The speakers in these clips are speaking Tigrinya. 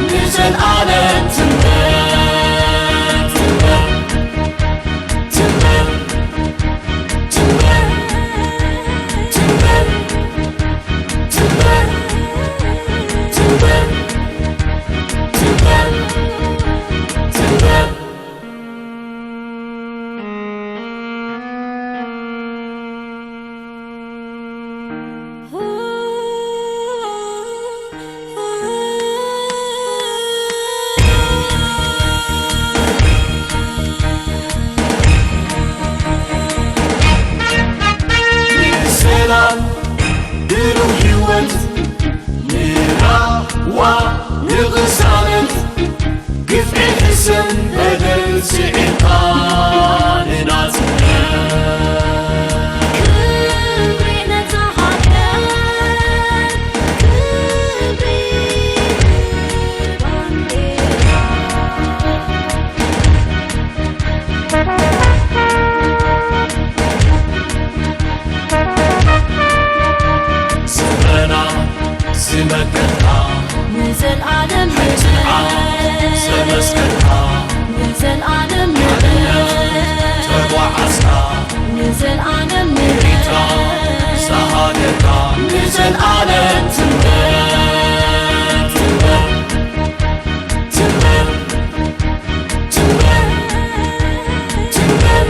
ንዘልኣለም ትንበር፣ ትንበር፣ ትንበር፣ ትንበር፣ ትንበር፣ ትንበር፣ ትንበር፣ ትንበር፣ ትንበር። ንሰላም ብሩህ ህይወት ንራህዋ ንቕሳነት ግፍዒ ሕሰም በደል ስዒርካ ንናጽነት። ክብሪ ነታ ሃገር፣ ክብሪ ባንዴራ። ስረና ዝመከትና ንዘልኣለም ሓይትንዓ ዘመስከርካ ንዘልኣለም ተጓዓዝካ ንዘልኣለም ኤርትራ ዝሃገርካ ንዘልኣለም ትንበር ትንበር ትንበር ትንበር ትንበር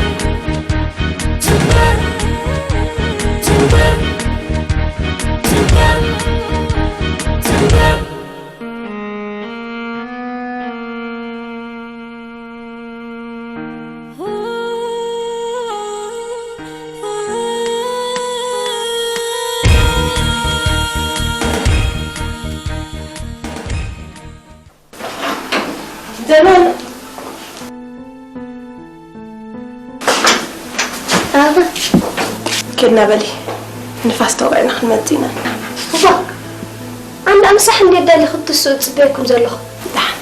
ትንበር ትንበር ትንበር ትንበር ዘመን ኣበባ ኬድና በሊ ንፋስ ተወቂዕና ክንመጽእ ኢና። እዋ ኣንዳ ምሳሕ እንዴት ደሊ ክትስኡ ጽበየኩም ዘለኹ። ደሓን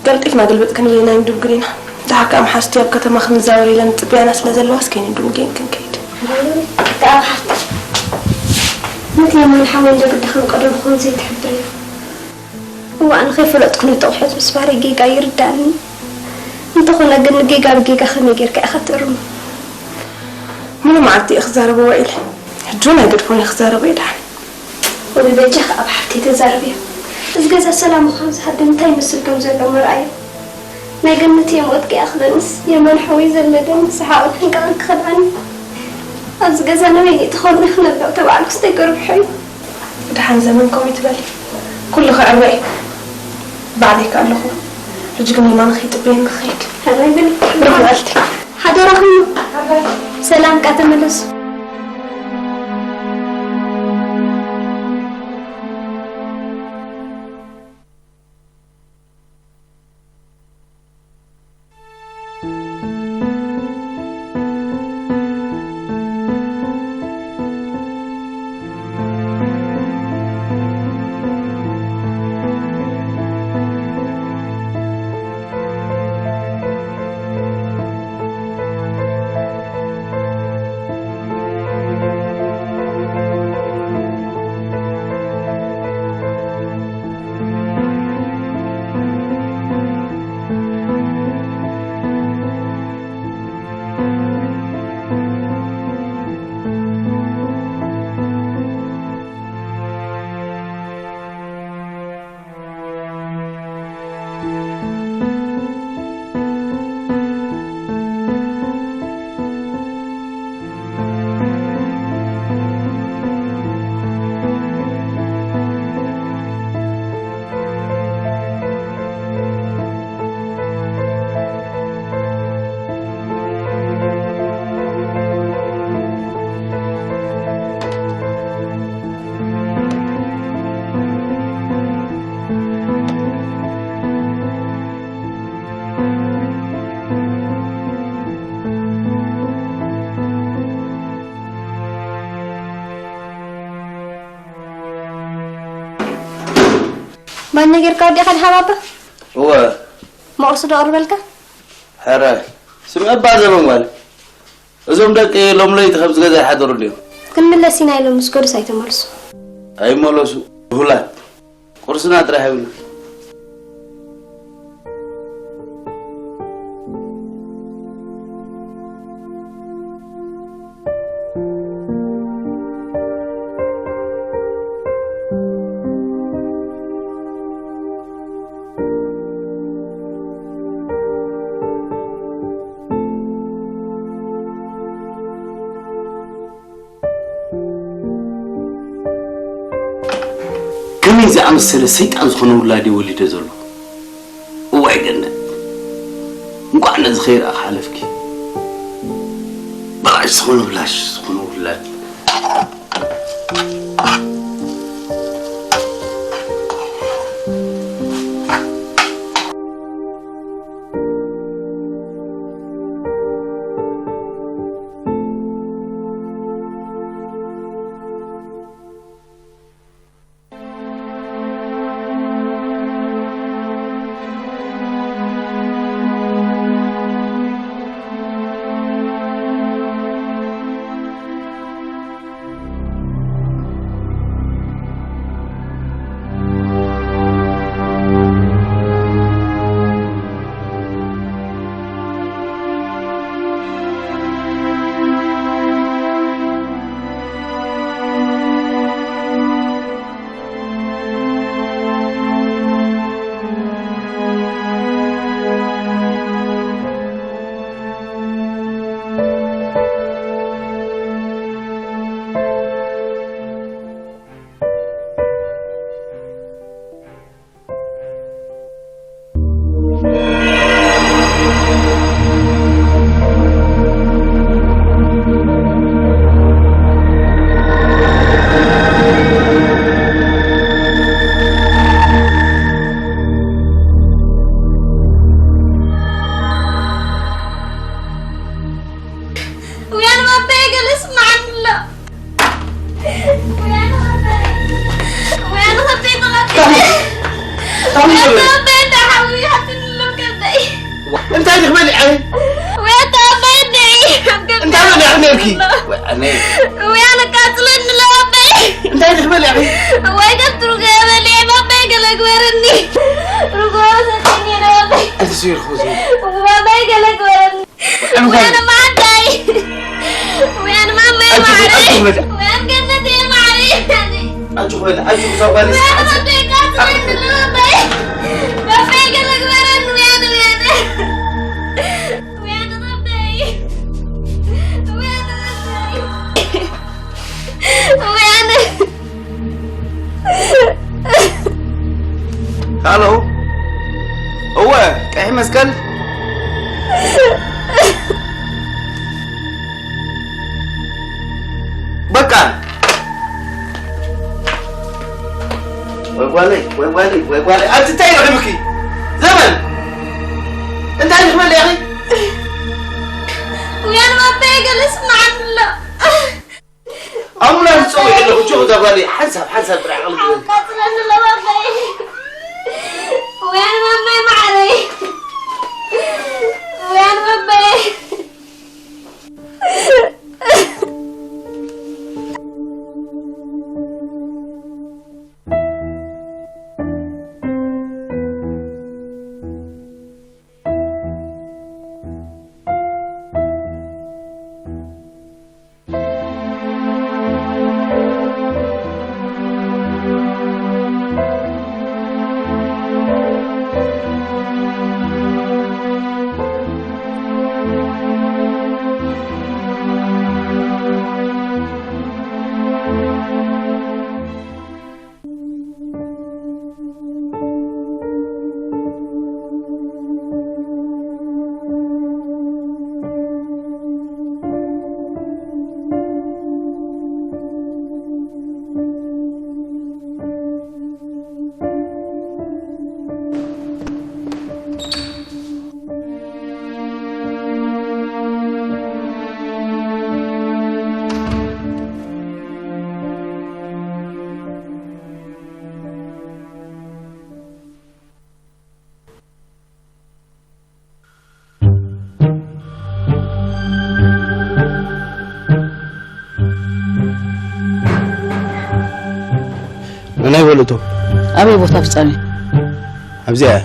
ገልጢፍና ግልብጥ ክንብል ኢና ንድንግል ኢና። ደሓር ከኣ መሓዝቲ ኣብ ከተማ ክንዛወር ኢለን ዝጽበያና ስለ ዘለዋ እስከ ንድንግል ክንከይድ። ተኣኻፍቲ ነቲ የማን ሓወይ እንዶ ግዲ ከም ቀደሙ ክኾን ዘይትሕብር እያ። እዋእ፣ ንኸይፈለጥኩ ነቲ ኣቑሑት ምስባረይ ጌጋ ይርዳእኒ። እንተኾነ ግን ንጌጋ ብጌጋ ከመይ ጌርካ ኢኻ ትእርሞ? ሙሉ መዓልቲ እየ ክዛረቦ ውዒለ። ሕጂ እውን ኣይገድፎን እየ ክዛረቦ እየ ደሓን። ወይ በጃኻ ኣብ ሓፍተይ ተዛረብዮ። እዚ ገዛ ሰላም ምዃኑ ዝሃበ እንታይ ይመስል ከም ዘሎ መርኣዮ። ናይ ገነት እየ ሞት ከይኣኽለንስ የማን ሓወይ ዘለደኒ ሰሓቕን ሕንቃቕን ክኸድዓኒ። ኣብዚ ገዛ ነበይ ትኾኒ ክነብዕ ተባዕልኩስ እንታይ ከርብሖ እዩ? ደሓን ዘመን ከምኡ ትበሊ። ኩሉ ክዕረ እዩ። ባዕለይ ከ ኣለኹ። ሕጂ ግን የማነ ከይጥበየኒ ክኸይድ። ሕራይ በሊ። ብሩኽ መዓልቲ። ሓደራኹም። ሰላም ከኣ ተመለሱ። ባኛ ጌርካ ወዲእኻ ድሓ ባባ? እወ። መቑርሲ ዶ ኣቕርበልካ? ሕራይ። ስምዒ እባ ዘመን ጓል። እዞም ደቂ ሎም ለይቲ ከምዚ ገዛ ይሓደሩ ድዮም? ክንምለስ ኢና ኢሎም ምስ ከዱስ ኣይተመልሱ። ኣይመለሱ። ብሁላት። ቁርስና ጥራሕ ይብሉ። ዝኣመሰለ ሰይጣን ዝኾነ ውላድ እዩ ወሊደ ዘሎ። እዋይ ገነት፣ እንኳዕ ነዚ ከይረኣኻ ሓለፍኪ። ብላሽ ዝኾነ ብላሽ ዝኾነ ውላድ። ውያን ባባይ ገለ ስምዓኒ ኣሎ። ውያን ባባይ። ውያን ባባይ ተቐቢለ። ታሚ ውያን ተበል። ባባይ እንዳሓዊ ሃትንሎም ከብደይ። እንታይ ድኽበል ኢኺ? ውያን ባባይ እንድዒ። ኣብ ከብደይ እንታይ በል ኢኺ ነርኪ? ኣሎ። ወይ ኣነ። ውያን ኣቃጽለኒ ኣሎ ባባይ። እንታይ ድኽበል ኢኺ? ወይ ከብትሩ ገበል ባባይ ገለ ግበረኒ። ርጎ ሰጥኒ ባባይ። እንታይ ስይርኩ እዚ? ባባይ ገለ ግበረኒ። ውያን ማዓረይ። ውያን ማመይ ኣጆኺ፣ ማዓረይ። ኣጆኺ በል። ውያን ገነተይ ማዓረይ። ኣጆኺ በል፣ ኣጆኺ እዛ ጓል ውያን ኣጆኺ። ወደይ ቃጽለኒ ባባይ። ባባይ ገለ ግበረኒ ውያን፣ ውያን። ውያን ባባይ። ውያን ባባይ። ውያን። ሃሎ፣ እወ፣ ቀይሕ መስቀል። በቃ። ወይ ጓለይ፣ ወይ ጓለይ፣ ወይ ጓለይ፣ ኣንቲ እንታይ ረኺብኪ? ዘመን፣ እንታይ ረኺበ ኣለኺ? ውያን ባባይ ገለ ስምዓኒ ኣሎ። ኣምቡላንስ ጸዊዐ ኣለኹ፣ ጆ፣ እዛ ጓለይ፣ ሓንሳብ፣ ሓንሳብ ጥራሕ ኣቕልብለኒ። ኣቃጽለኒ ኣሎ ባባይ። ውያን ባባይ ማዓረይ። ውያን ባባይ። ንናይ በልእቶ ኣበይ ቦታ ፍጻሜ? ኣብዚኣ እያ።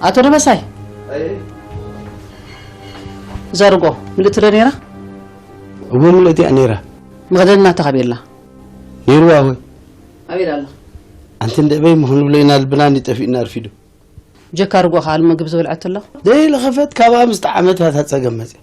ኣቶ ደበሳይ፣ ዘርጎ ምልእቲ ዶ ነይራ? እወ፣ ምልእቲ እያ ነይራ። መኽደና ተኻቢርላ። ነይርዋ ወይ? ኣበይ ኣላ? ኣንቲ እንደ በይ ምኽንብሎ ኢና ልብና እንዲ ጠፊእና ኣርፊዱ። ጀካ ርጎ ከኣ ምግብ ዝበልዐት ኣሎ። ደይ ለኸፈት ካብኣ ምስ ጣዓመት ባታ ጸገም መጽያ።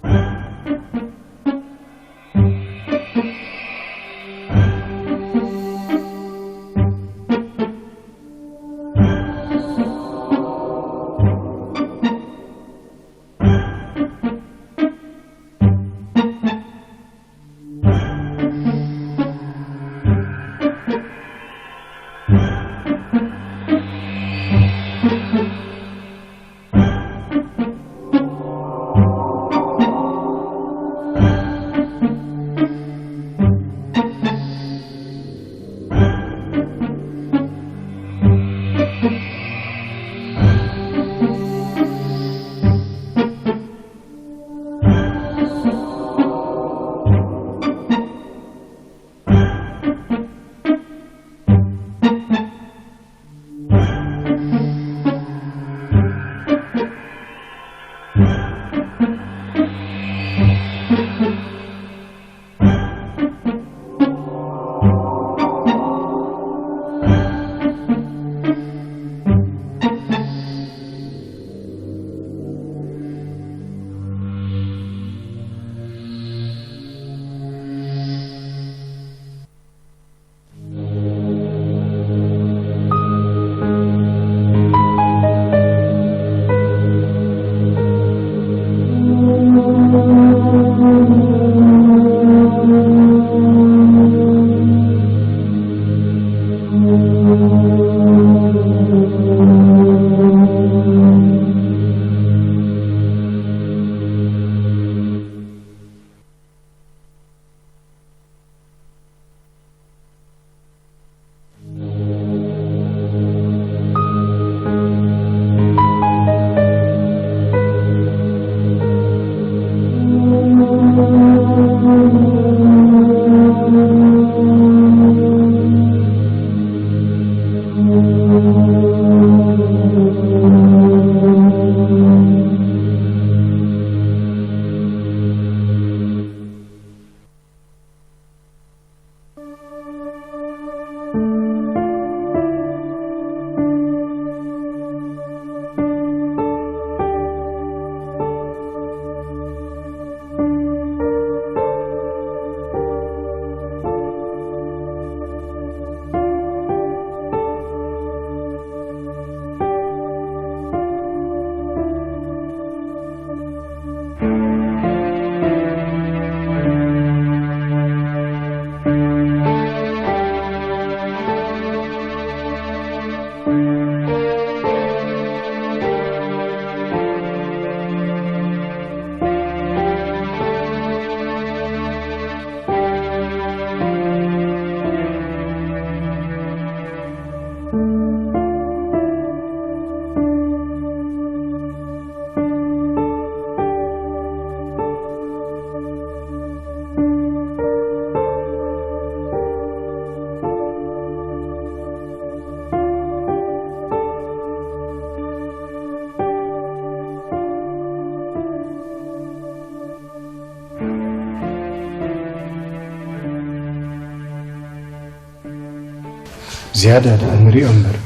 ዝያዳ ደኣ ንሪኦ እምበር፣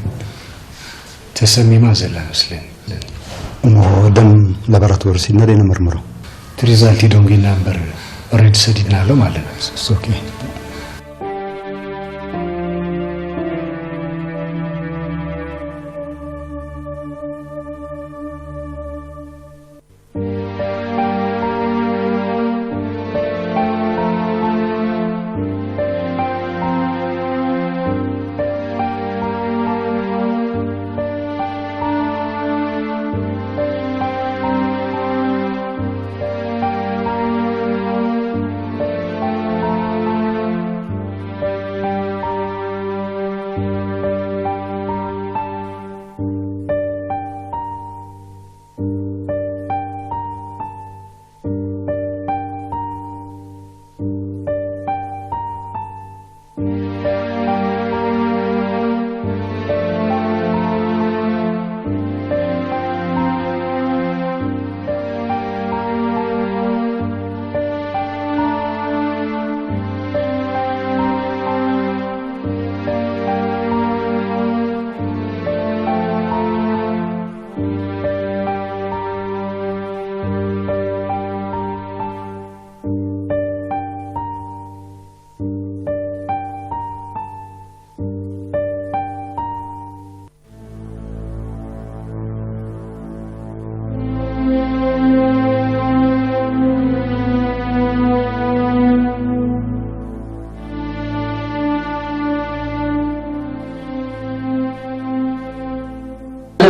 ተሰሚማ ዘላ መስለኒ። እሞ ደም ላቦራቶሪ ወሲድና ደይ ነመርምሮ? እቲ ሪዛልት ደንጒና እምበር፣ ኦልሬዲ ሰዲድናሎም ኣለና። It's okay።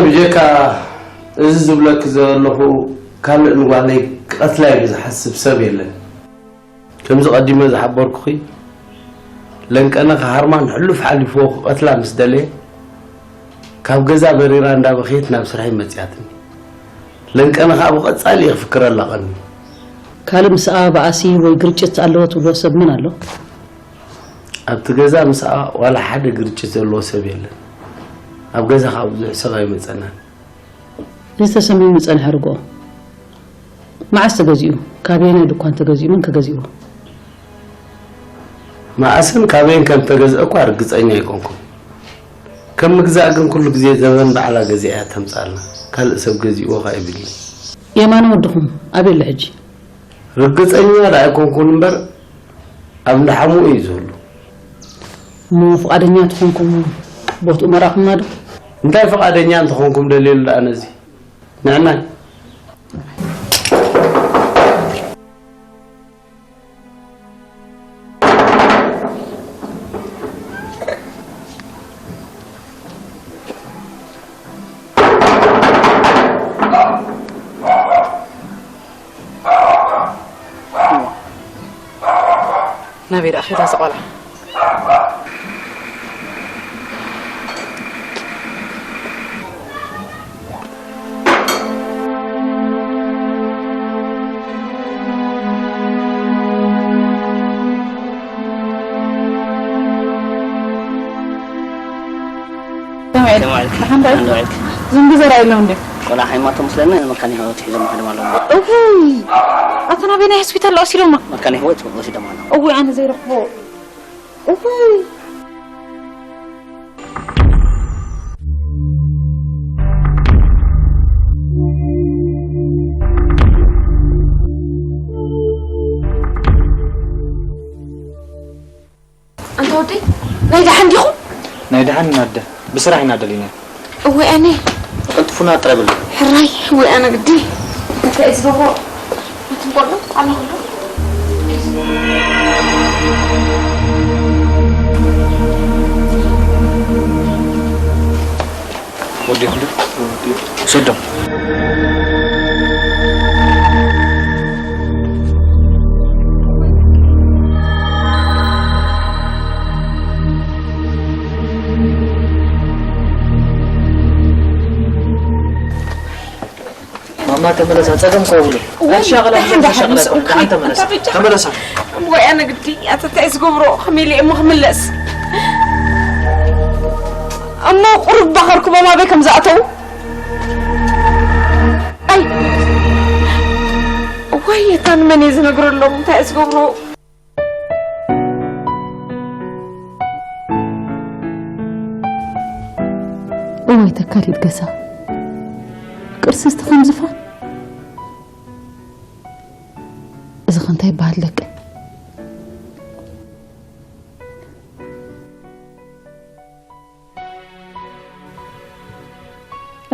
ብጀካ እዚ ዝብለኪ ዘለኹ ካልእ ንጓለይ ክቐትላ ኢሉ ዝሓስብ ሰብ የለን። ከምዚ ቀዲመ ዝሓበርኩኺ፣ ለንቀነ ከሃርማን ሕሉፍ ሓሊፍዎ ክቐትላ ምስ ደለየ፣ ካብ ገዛ በሪራ እንዳበኸየት ናብ ስርሐይ መጺኣትኒ። ለንቀነ ከኣ ብቐጻሊ እየ ክፍክረላ ቀንዩ። ካልእ ምስኣ ባእሲ ወይ ግርጭት ኣለዎ ትብሎ ሰብ መን ኣሎ? ኣብቲ ገዛ ምስኣ ዋላ ሓደ ግርጭት ዘለዎ ሰብ የለን። ኣብ ገዛ ከኣ ብዙሕ ሰብ ኣይመጸናን። እዚ ተሰሚሙ ዝጸንሐ ርግኦ መዓስ ተገዚኡ? ካበየናይ ድኳን ተገዚኡ? መን ከገዚእዎ? መዓስን ካበየን ከም ተገዝአ እኳ ርግጸኛ ኣይኮንኩን። ከም ምግዛእ ግን ኩሉ ግዜ ዘመን ባዕላ ገዚኣ እያ ተምጽኣልና። ካልእ ሰብ ገዚእዎ ከኣ የብልኒ። የማነ ወድኹም ኣበይ ኣሎ ሕጂ? ርግጸኛ ደኣ ኣይኮንኩን እምበር ኣብ እንዳ ሓሙኡ እዩ ዝህሉ። እሞ ፍቓደኛ እንተኾንኩም ቦትኡ መራኹምና ዶ? እንታይ ፍቓደኛ እንተኾንኩም ደልየሉ ደኣ ነዚ? ንዕናይ። ናበይ ደኣ ኸይዳ እዛ ቆልዓ? ከመይ ከመይ ዋልክ? ደሓን ዶ? ደሓን ዶ ዋልክ? ዝንቢ ዘርኣየሎም እንዴ? ቆልዓ ሓይማቶም ስለና መካነ ህይወት ሒዞም ከድማ ኣለዉ። እውይ! ኣታ ናበይ ናይ ሆስፒታል ወሲዶማ? መካነ ህይወት ወሲዶማ ኣለዉ። እውይ፣ ኣነ ዘይረኽቦ። እውይ! ኣንታ ወደይ፣ ናይ ደሓን ዲኹም? ናይ ደሓን ኢና ኣደ፣ ብስራሕ ኢና ደሊና። እወ ኣነ። ቅልጥፉና ጥራይ በሉ። ሕራይ፣ እወ ኣነ ግዲ። እንታይ እዩ ዝገብሮ? ኣትንቆሎ፣ ኣላኹሎ። ወዲ ይኹሉ ሰዶም። ማማ ተመለሳ፣ ጸገም ከውሉ። ወይ፣ ሻቕላ፣ ደሓን፣ ደሓን፣ ሻቕላ፣ ምስ ደሓን ተመለሳ። ኣንታ ብቻ። ተመለሳ። ወይ ኣነ ግዲ፣ ኣታ እንታይ ዝገብሮ? ከመይ ኢለ እሞ ክምለስ? እሞ ቁሩብ ባኸርኩሞም ኣበይ ከም ዝኣተው? ኣይ! ወይ፣ እታ ንመን እየ ዝነግረሎም? እንታይ እየ ዝገብሮ? እዋይ ተካሊት ገዛ፣ ቅርሲ እስቲ ከም ዝፋን። እዚ ኸ እንታይ ይበሃል ደቂ?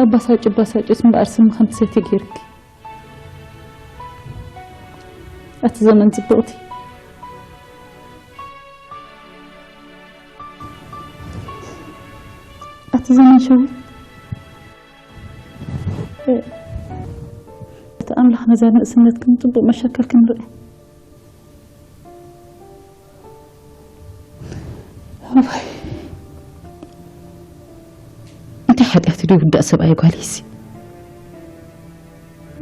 ኣባሳጭ ኣባሳጭስ እምበኣር ስሚ ከምቲ ሰይቲ ገይርኪ። ኣቲ ዘመን ጽብቕቲ። ኣቲ ዘመን ሸዊት። እቲ ኣምላኽ ነዛ ንእስነትክን ጽቡቕ መሸከልክን ርእ። እዋይ፣ እንታይ ሓጢኣት ድዩ ውዳእ ሰብኣይ ጓለይሲ?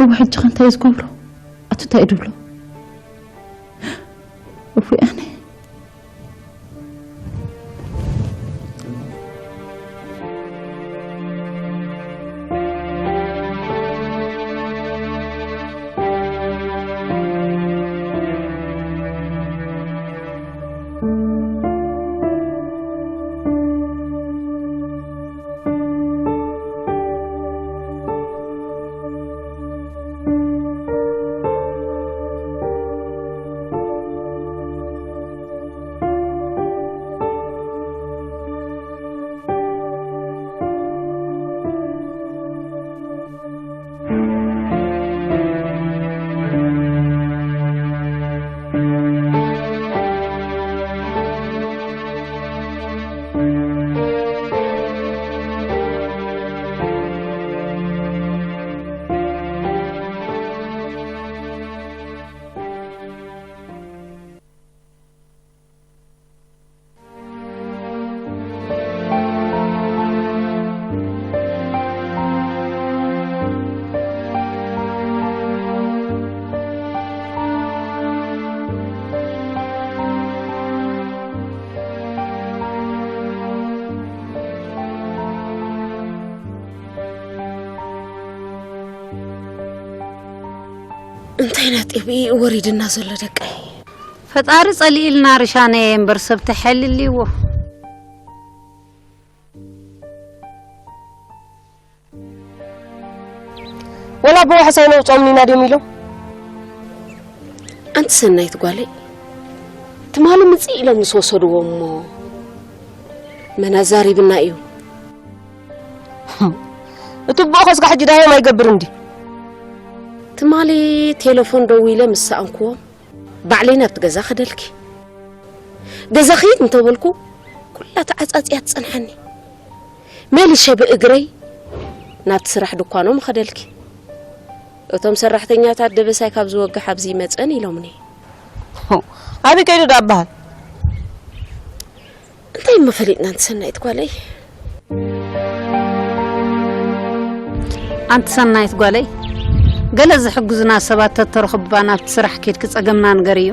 እዋ፣ ሕጂ ኸ እንታይ እዩ ዝገብሮ? ኣቱ እንታይ እዩ ድብሎ? እፎይ ኣነ። እንታይ ናጤብኢ ወሪድና ዘሎ ደቀይ? ፈጣሪ ጸሊኢልና ርሻነየ እምበር ሰብ ተሐልልዎ። ወላ ብዋሕስ ኣይነውጾምኒና ድዮም ኢሎም? ኣንቲ ሰናይት ጓለይ፣ ትማሊ ምጽእ ኢሎም ምስ ወሰድዎ እሞ መን ኣዛሪብና እዩ? እቲ ብኡ ከስጋ ሕጂ ዳዮም ኣይገብር እንዲ። ትማሊ ቴሌፎን ደዊለ ምስ ሰኣንክዎም ባዕለይ ናብቲ ገዛ ከደልኪ። ገዛ ኺድ እንተበልኩ ኩላ ተዓጻጽያ ትጸንሓኒ። መሊሸ ብእግረይ ናብቲ ስራሕ ድኳኖም ከደልኪ። እቶም ሰራሕተኛታት ደበሳይ ካብ ዝወግሕ ኣብዚ ይመጸን ኢሎምኒ። ኣበይ ከይዱ ዶ ኣበሃል? እንታይ እሞ ፈሊጥና ኣንቲ ሰናይት ጓለይ? ኣንቲ ሰናይት ጓለይ፣ ገለ ዝሕግዙና ሰባት ተተረኽባ ናብቲ ስራሕ ኬድኪ ጸገምና ንገርዮ።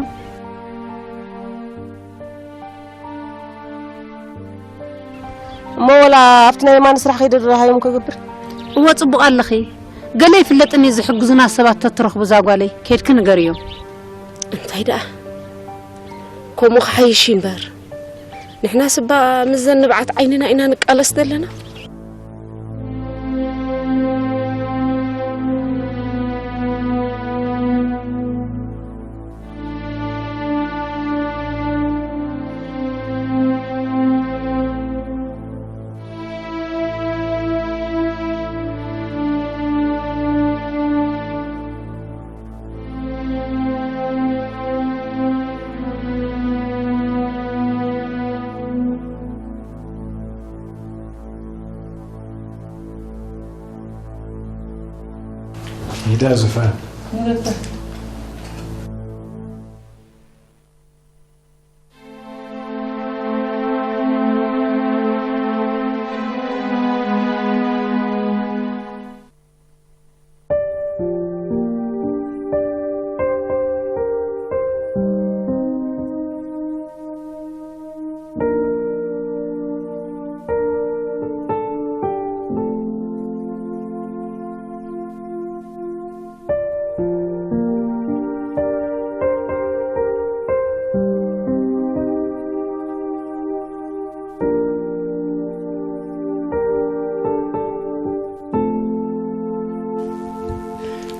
እሞ ወላ ኣብቲ ናይ የማነ ስራሕ ከይደ ዶ ሃዮም ክገብር? እወ ጽቡቕ ኣለኺ። ገለ ይፍለጥኒ ዝሕግዙና ሰባት ተትረኽቡ እዛ ጓለይ ኬድኪ ንገርዮ። እንታይ ደኣ? ከምኡ ክሓይሽ እዩ እምበር። ንሕናስ እባ ምስዘን ንብዓት ዓይንና ኢና ንቃለስ ዘለና። ይዳ ዙፋን።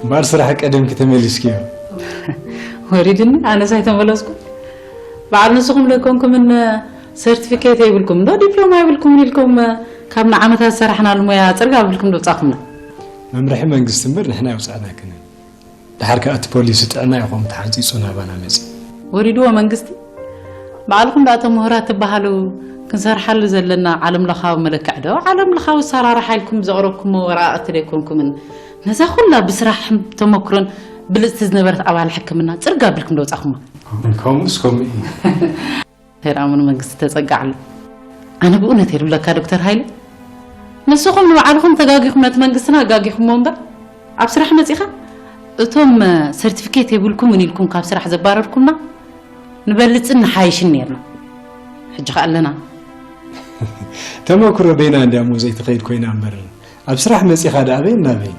እምበኣር ስራሕ ቀደምኪ ተመሊስኪዮ። ወሪድኒ፣ ኣነስ ኣይተመለስኩ። በዓል ንስኹም ዶ ኣይኮንኩምን ሰርቲፊኬት የብልኩም ዶ ዲፕሎማ የብልኩምን ኢልኩም ካብ ንዓመታት ዝሰራሕናሉ ሞያ ጽርግ ኣቢልኩም ዶ ኣውጻእኩምና? መምርሒ መንግስቲ እምበር ንሕና ኣይውጻእናክንን። ድሓር ከኣ እቲ ፖሊሲ ጥዕና ኢኹም ተሓንጺጹ ናባና መጺ። ወሪድዎ መንግስቲ? ባዕልኹም ደኣ እቶም ምሁራት ትበሃሉ ክንሰርሓሉ ዘለና ዓለም ለኻዊ መለክዒ ዶ ዓለም ለኻዊ ኣሰራርሓ ኢልኩም ዘቕረብኩሞ ወረቓቕቲ ዶ ኣይኮንኩምን ነዛ ኩላ ብስራሕን ተመክሮን ብልጽቲ ዝነበረት ኣባል ሕክምና ጽርግ ኣቢልኩም ዶ ኣውጻእኩማ? ከምኡስ ከምኡ እዩ። ተራእሙን መንግስቲ ተጸግዓሉ። ኣነ ብእውነት እየ ዝብለካ ዶክተር ሃይለ፣ ንስኹም ንባዕልኹም ተጋጊኹም ነቲ መንግስትና ኣጋጊኹሞ እምበር፣ ኣብ ስራሕ መጺኻ እቶም ሰርቲፊኬት የብልኩምን ኢልኩም ካብ ስራሕ ዘባረርኩምና ንበልጽን ንሓይሽን ነርና። ሕጂ ከኣ ኣለና። ተመክሮ በይና እንድያ እሞ ዘይትኸይድ ኮይና እምበር፣ ኣብ ስራሕ መጺኻ ደኣ ኣበይ እናበይ?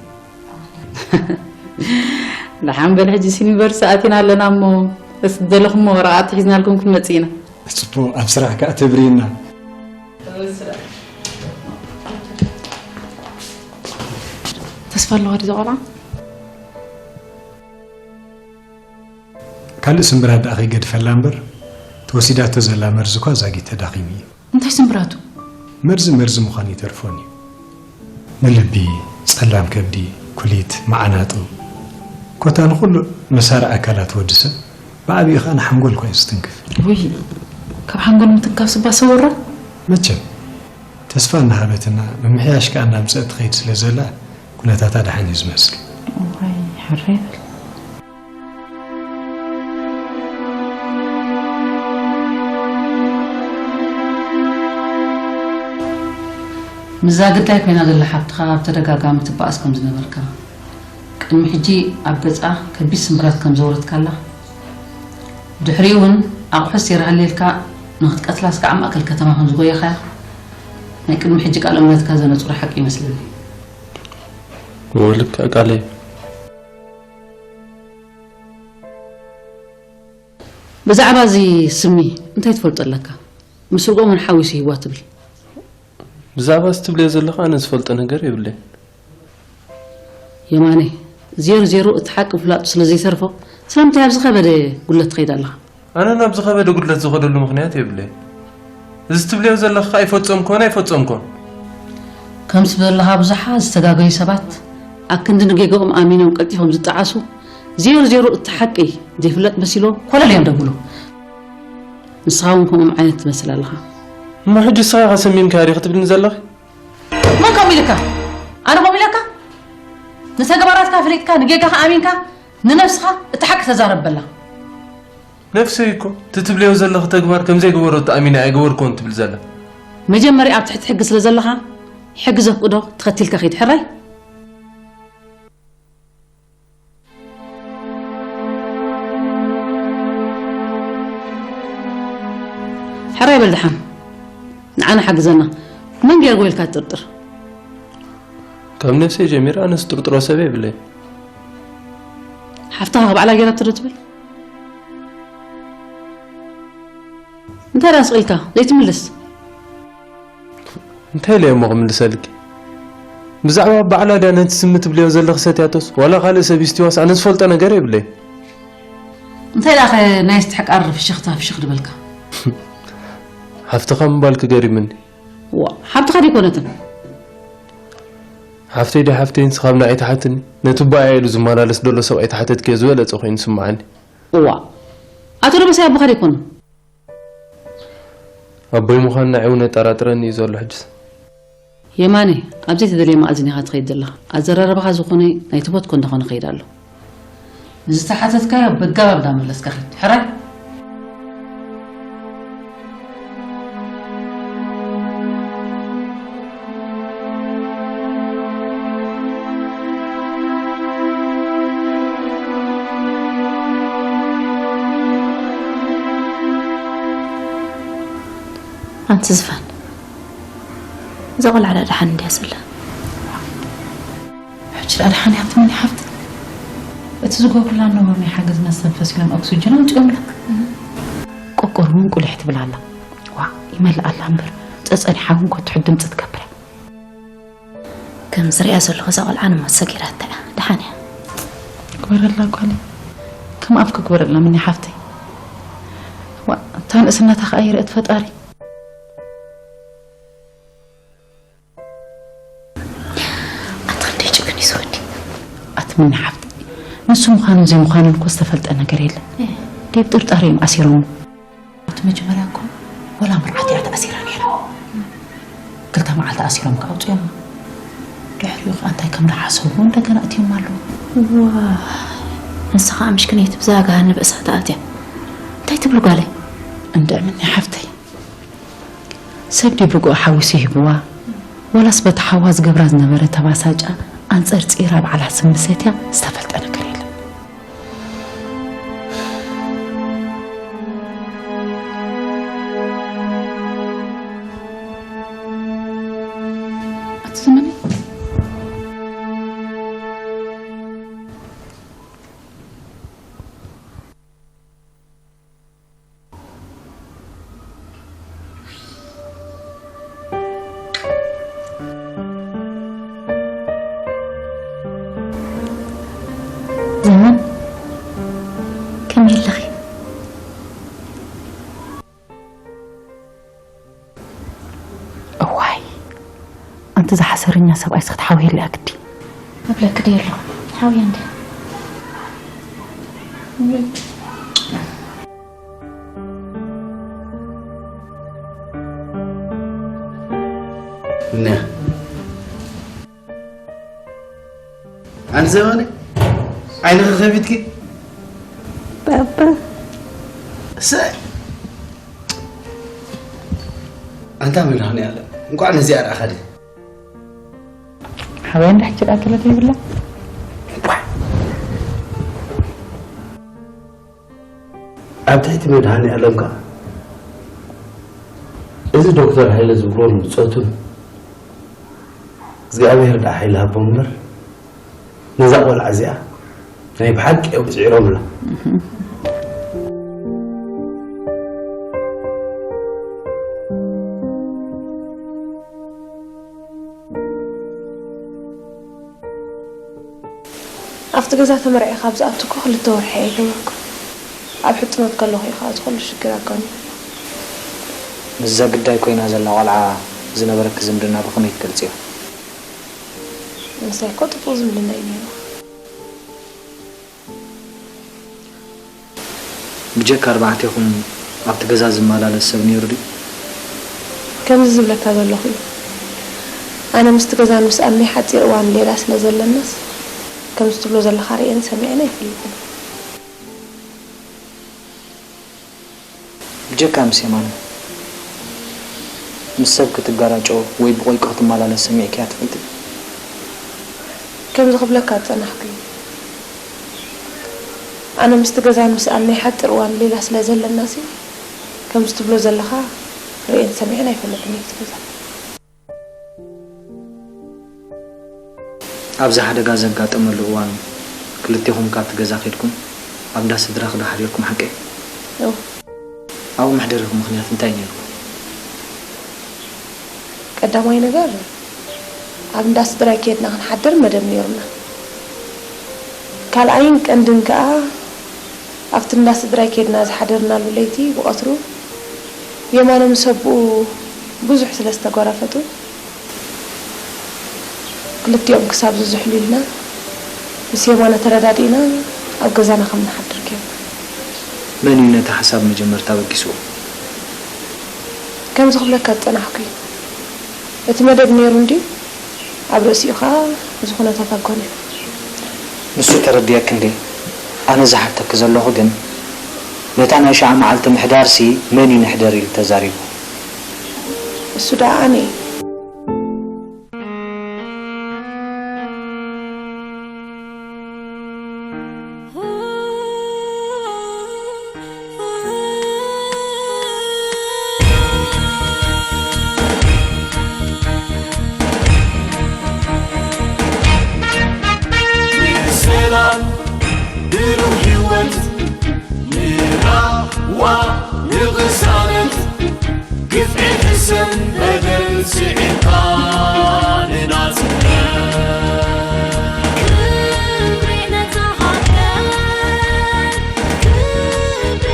ደሓን በል፣ ሕጂስ ዩኒቨርሲቲ ኣቲና ኣለና እሞ፣ እስ ዝደለኹሞ ወረቓቕቲ ሒዝናልኩም ክንመጽእ ኢና። ጽቡቕ፣ ኣብ ስራሕ ከኣ ተብርዩና። ተስፋ ኣለዋ ድዛ ቆልዓ? ካልእ ስምብራት ደኣ ከይገድፈላ እምበር፣ ተወሲዳቶ ዘላ መርዚ እኳ ዛጊት ተዳኺሙ እዩ። እንታይ ስምብራቱ? መርዚ መርዚ ምዃኑ ይተርፎን እዩ። ንልቢ፣ ጸላም ከብዲ፣ ኩሊት፣ መዓናጡ፣ ኮታ ንኹሉ መሳርዕ ኣካላት ወዲ ሰብ፣ ብዓቢኡ ኸኣ ንሓንጎል እኳ እዩ ዝትንክፍ። ውይ፣ ካብ ሓንጎል ምትንካፍ ስባ ሰወራ? መቸም፣ ተስፋ እናሃበትና፣ ምምሕያሽ ከኣ እናምጸት ትኸይድ ስለ ዘላ፣ ኩነታታ ደሓን እዩ ዝመስል። ዋይ፣ ሕራይ በል። ምስዛ ግዳይ ኮይና ዘላ ሓብትኻ ብተደጋጋሚ ትበኣስ ከም ዝነበርካ፣ ቅድሚ ሕጂ ኣብ ገጻ ከቢድ ስምብራት ከም ዘውረድካላ፣ ድሕሪኡ እውን ኣቑሑ ኣስቴራ ሃልየልካ ንኽትቀትላ ስጋዕ ማእከል ከተማ ከም ዝጎየኻያ ናይ ቅድሚ ሕጂ ቃለ ምሕረትካ ዘነጹሮ ሓቂ ይመስለኒ። እወ፣ ልክዕ ቃለይ። ብዛዕባ እዚ ስሚ እንታይ ትፈልጦ ኣለካ? ምስርጎምን ሓዊሱ ይህዋ ትብል። ብዛዕባ እዚ ትብልዮ ዘለኻ ኣነ ዝፈልጦ ነገር የብለይን። የማነ፣ ዜሩ ዜሩ እቲ ሓቂ ፍላጡ ስለ ዘይተርፎ ስለምንታይ ኣብ ዝኸበደ ጉድለት ትኸይድ ኣለኻ? ኣነ ናብ ዝኸበደ ጉድለት ዝኸደሉ ምኽንያት የብለይን። እዚ ትብልዮ ዘለኻ ኣይፈጸምኩዎን ኣይፈጸምኩዎን። ከምዚ ዘለኻ ብዙሓት ዝተጋገዩ ሰባት ኣብ ክንዲ ንጌግኦም ኣሚኖም ቀልጢፎም ዝጠዓሱ ዜሩ ዜሩ እቲ ሓቂ ዘይፍለጥ መሲልዎም ኮለል እዮም ደብሉ። ንስኻ እውን ከምኦም ዓይነት ትመስል ኣለኻ። እሞ ሕጂ ንስኻ ኢኻ ሰሚምካያ ዲኺ ትብልኒ ዘለኺ? መን ከምኡ ኢልካ? ኣነ ከምኡ ኢለካ? ንተግባራትካ ኣፍሊጥካ ንጌጋኻ ኣሚንካ ንነብስኻ እቲ ሓቂ ተዛረብ በላ። ነፍሰይ እኮ እቲ ትብልዮ ዘለኺ ተግባር ከም ዘይገበረቶ ኣሚነ ኣይገበርኩዎን ትብል ዘላ። መጀመርያ ኣብ ትሕቲ ሕጊ ስለ ዘለኻ ሕጊ ዘፍቅዶ ተኸቲልካ ኺድ ሕራይ። ሕራይ በል ደሓን ንዓና ሓግዘና። መን ገይርዎ ኢልካ ትጥርጥር? ካብ ነፍሰይ ጀሚረ ኣነስ ጥርጥሮ ሰብ የብለይን። ሓፍትኻ ባዕላ ገይራቶ ዶ ትብል? እንታይ ደኣ ስቕ ኢልካ ዘይትምልስ? እንታይ ኢለ እሞ ክምልሰልኪ? ብዛዕባ ባዕላ ድያ ነቲ ስሚ ትብልዮ ዘለኺ ሰትያቶስ ዋላ ካልእ ሰብ ይስትዋስ ኣነ ዝፈልጦ ነገር የብለይን። እንታይ ደኣ ኸ ናይ ስትሕቃር ፍሽኽታ ፍሽኽ ድበልካ? ሓፍትኻ ምባልኪ ገሪሙኒ። ዋ ሓፍትኻ ደይኮነትን። ሓፍተይ ድያ ሓፍተይ ንስኻ ብናይ ኣይትሓትኒ። ነቲ ባያ ኢሉ ዝመላለስ ደሎ ሰብኣይ ተሓተትክዮ ዝበለጸ ኮይኑ ይስምዓኒ። እዋእ ኣቶ ደበሳይ ኣቦኻ ዶ ኣይኮኑን? ኣቦይ ምዃኑ ንዓይ እውን የጠራጥረኒ እዩ ዘሎ ሕጅስ። የማነ ኣብ ዘይተደልየ መኣዝን ኢኻ ትኸይድ ዘለኻ። ኣዘራርባኻ ዝኾነ ናይ ተቦትኮ እንዳኾነ ይኸይድ ኣሎ። ንዝተሓተትካዮ በጋባብ እንዳመለስካ ኺድ። ሕራይ። ኣንቲ ዝፋን እዛ ቆልዓ ደኣ ደሓን እንድያ ዘላ? ሕጂ ደኣ ደሓን እያ ትምኒ ሓፍቲ። እቲ ዝገብሩላ ነበሩ ናይ ሓገዝ መስተንፈስ ኢሎም ኦክስጅን ኣውፂኦምላ። ቆቆር እውን ቁሊሕ ትብል ኣላ። ዋእ ይመልኣ ኣላ እምበር ጸጸኒሓ እውን ኮትሑት ድምፂ ትገብር እያ። ከም ዝሪኣ ዘለኹ እዛ ቆልዓ ንሞት ሰጊራታ እያ። ደሓን እያ። ግበረላ ጓለይ። ከም ኣፍኪ ግበረላ ምኒ ሓፍተይ። ዋእ እታ ንእስነታ ከዓ ይርኢ እቲ ፈጣሪ። ኣቲ ክንደይ ጭክን እዩ ዝወዲ። ኣቲ ምኒ ሓፍተይ ንሱ ምዃኑን ዘይምዃኑን እኮ ዝተፈልጠ ነገር የለን። ዴብ ጥርጣረ እዮም ኣሲሮሞ። ኣብቲ መጀመርያ እኮ ወላ መርዓት እያ ተኣሲራ ነይራ። ክልተ መዓልቲ ኣሲሮም ከኣ ኣውፅኦማ። ድሕሪኡ ከኣ እንታይ ከም ዝሓሰቡ እንደገና ኣእትዮማ ኣለዉ። ዋይ ንሳ ከኣ ምሽክነይቲ ብዛ ገሃነብ እሳት ኣትያ። እንታይ ትብሊ ጓለይ? እንድዒ ምኒ ሓፍተይ ሰብ ድዩ ብግኡ ሓዊሱ ሂብዋ ወላስ በቲ ሓዋ ዝገብራ ዝነበረ ተባሳጫ ኣንፀርፂራ ባዕላ ስሚ ሰትያ ዝተፈልጠ ነገር የለን። ኣቲ ዘመነይ ዘመን ከመይ ኣለኺ? እዋይ ኣንቲ ዝሓሰረኛ ሰብኣይስ ክትሓውየለያ ግዲ። እብለኪ ድየ ኣለኹ ሓውያ እንድየ። እነ ኣንቲ ዘመነ ዓይንኺ ከፊትኪ ባባ እሰይ ኣንታ መድሃኒ ኣለ እንኳዕ ነዚኣ ረኣኻ ድየ ሓወይ እንዳ ሕጂ ቃ ክለት ይብላ ኣብ ትሕቲ መድሃኒ ኣለም ከኣ እዚ ዶክተር ሃይለ ዝብሎን ብጾቱን እግዚኣብሔር ደኣ ሓይሊ ሃቦም እምበር ነዛ ቆልዓ እዚኣ ናይ ብሓቂ እዮም ጽዒሮምላ። ኣብቲ ገዛ ተመርዒ ካብ ዝኣቱኩ ክልተ ወርሒ ኣይገበርኩ። ኣብ ሕጽኖት ከለኹ እዩ ከኣ እቲ ኩሉ ሽግር ኣጋኒኑ። ምስዛ ግዳይ ኮይና ዘላ ቆልዓ ዝነበረኪ ዝምድና ብኸመይ ትገልጽዮ? ምሳይ እኮ ጥቡቕ ዝምድና እዩ ነይሩ። ብጀካ ኣርባዕቴኹም ኣብቲ ገዛ ዝመላለስ ሰብ ነይሩ ድዩ? ከምዚ ዝብለካ ዘለኹ እዩ። ኣነ ምስቲ ገዛን ምስ ኣመይ ሓጺር እዋን ሌላ ስለ ዘለናስ፣ ከምዚ ትብሎ ዘለኻ ርእየን ሰሚዐን ኣይፈልጥን። ብጀካ ምስ የማነ፣ ምስ ሰብ ክትጋራጮ ወይ ብቆይቆ ክትመላለስ ሰሚዕክያ ትፈልጢ? ከምዚ ክብለካ ዝጸናሕኩ እዩ። ኣነ ምስቲ ገዛን ምስ ኣመይ ሓጺር እዋን ሌላ ስለ ዘለናሲ፣ ከምዚ ትብሎ ዘለኻ ርእየን ሰሚዐን ኣይፈልጥን እየ እቲ ገዛ። ኣብዚ ሓደጋ ዘጋጠመሉ እዋን ክልቴኹም ካብቲ ገዛ ኬድኩም ኣብ እንዳ ስድራኺ ዶ ሓዲርኩም ሓቀይ? እው። ኣብኡ መሕደሪኹም ምኽንያት እንታይ ነይሩ? ቀዳማይ ነገር ኣብ እንዳ ስድራይ ኬድና ክንሓድር መደብ ነይሩና። ካልኣይን ቀንድን ከኣ ኣብቲ እንዳ ስድራይ ኬድና ዝሓደርናሉ ለይቲ ብቐትሩ የማነ ምስ ኣቦኡ ብዙሕ ስለ ዝተጓራፈጡ፣ ክልቲኦም ክሳብ ዝዝሕሉ ኢልና ምስ የማነ ተረዳዲእና ኣብ ገዛና ከም ንሓድር ጌርና። መን እዩ ነቲ ሓሳብ መጀመርታ ኣበጊስዎ? ከምዚ ክብለካ ዝጸናሕኩ እዩ። እቲ መደብ ነይሩ እንድዩ፣ ኣብ ርእሲኡ ኸኣ እዚ ኩነታት ኣጓንዩ። ንሱ ተረዲኤኪ እንድየ። ኣነ ዝሓተኪ ዘለኹ ግን፣ ነታ ናይ ሽዓ መዓልቲ ምሕዳርሲ መን እዩ ንሕደር ኢሉ ተዛሪቡ? እሱ ደኣ ኣነ እየ። ሰላም ብሩህ ህይወት ንራህዋ ንቕሳነት ግፍዒ ሕሰም በደል ስዒርካ ንናጽነት። ክብሪ ነታ ሃገር፣ ክብሪ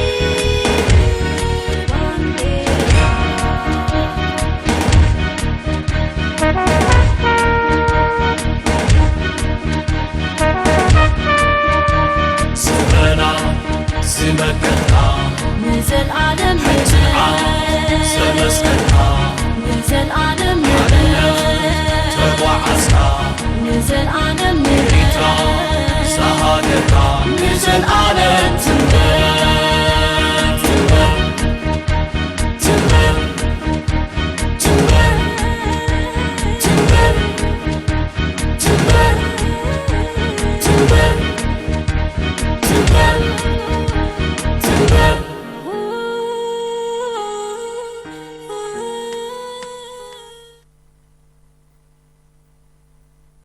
ባንዴራ። ስረና ዝመከትካ ንዘልኣለም ሕንጽንዓ ዘመስከርካ ንዘልኣለም ሓርነት ተጓዓዝካ ንዘልኣለም ኤርትራ ዝሃገርካ ንዘልኣለም ትንበር።